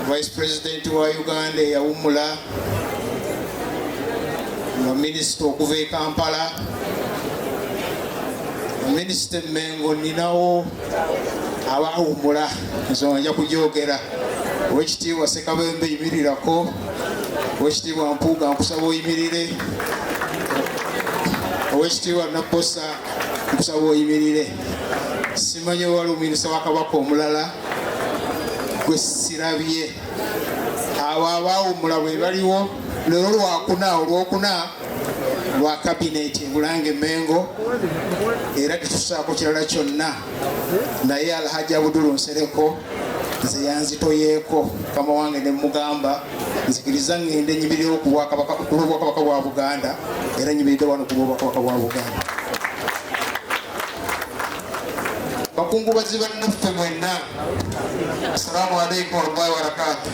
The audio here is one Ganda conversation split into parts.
Vice President wa Uganda eyawummula, nga minisita okuva e Kampala, minisita Mengo, ninawo abawummula, ensonga nja kugyogera. Owekitiibwa Ssekabembe, yimirirako. Owekitiibwa Mpuuga, nkusaba oyimirire. Owekitiibwa Nabbosa, nkusaba oyimirire. Simanyi wali ominisita wa Kabaka omulala gwe sirabye. Abo abaawummula bwe baliwo leero lwakuna, olwokuna lwa kabineeti ebulange Mengo, era tetusaako kirala kyonna. Naye Alhaji Abudulu Nsereko nze yanzitoyeeko mukama wange ne mugamba nzikiriza ngende nyimirirewo ku lw'Obwakabaka bwa Buganda, era nyimiridde wano ku lw'Obwakabaka bwa Buganda. Bakungubazi bannaffe mwenna, assalamu alaikum warahmatullahi wabarakatuh.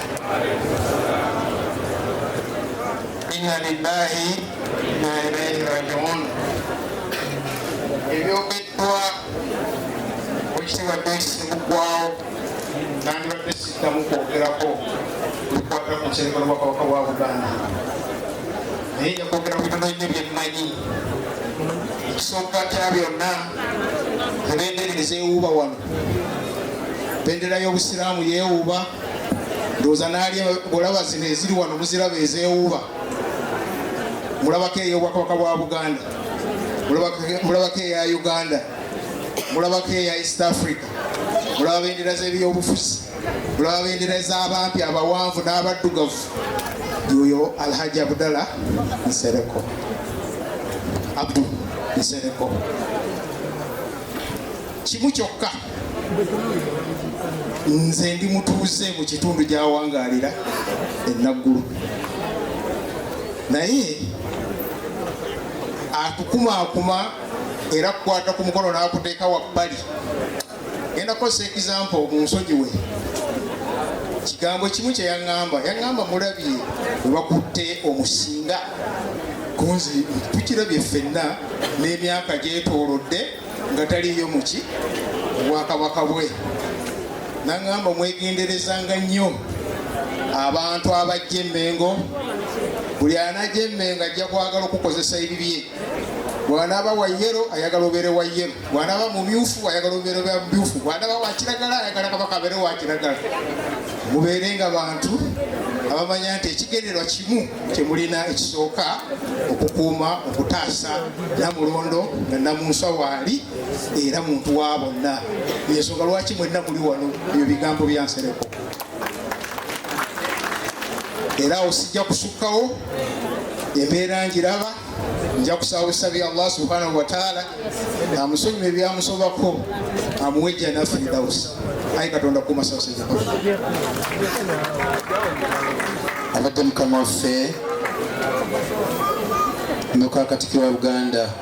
Inna lillahi inna ilaihi rajiun. Ebyogeddwa Owekitiibwa Joyce Ssebuggwawo nandibadde siddamu kwogerako ebikwata ku nsereko n'Obwakabaka bwa Buganda, naye nja kwogera ku bitono nnyo bye mmanyi. Ekisooka kya byonna, ebendera ezeewuuba wano, bendera y'Obusiraamu yeewuuba. Ndowooza naali olaba zino eziri wano, muziraba ezeewuuba, mulabako ey'Obwakabaka bwa Buganda, mulabako eya Uganda, mulabako eya East Africa, mulaba bendera z'ebyobufuzi, mulaba bendera z'abampi abawanvu n'abaddugavu. Yoyo Alhaji Abdallah Nsereko, Abdu Nsereko. Kimu kyokka, nze ndi mutuuze mu kitundu gy'awangaalira e Naggulu, naye atukumaakuma era kukwata ku mukono n'akuteeka wabbali. Genda kukozesa example mu nsonyiwe kigambo kimu kye yaŋŋamba. Yaŋŋamba, "Mulabye bwe bakutte omusinga kunzi, tukirabye ffenna n'emyaka gyetoolodde nga taliyo muki obwakabaka bwe." Naŋŋamba, "Mwegenderezanga nnyo abantu abajja Emmengo. Buli anajja Emmengo ajja kwagala okukozesa ebibye. Bw'anaaba wa yellow, ayagala obeere wa yellow. Bw'anaaba mumyufu, ayagala obeere wa mumyufu. Bw'anaaba wa kiragala, ayagala Kabaka abeere wa kiragala. Mubeere nga bantu abamanya nti ekigendererwa kimu kyemulina ekisooka, okukuuma, okutaasa Namulondo nga Namunswa waali era muntu wa bonna. Yensonga lwaki mwenna muli wano." Ebyo bigambo bya Nsereko, era awo sijja kusukkawo. Embeera ngiraba, nja kusaba busabi Allah subhanahu wataala amusonyiwe ebyamusobako, amuwe ejjana Firdaus. Ayi Katonda, kuuma Ssaabasajja. Abadde mukama waffe muka Katikkiro wa Buganda.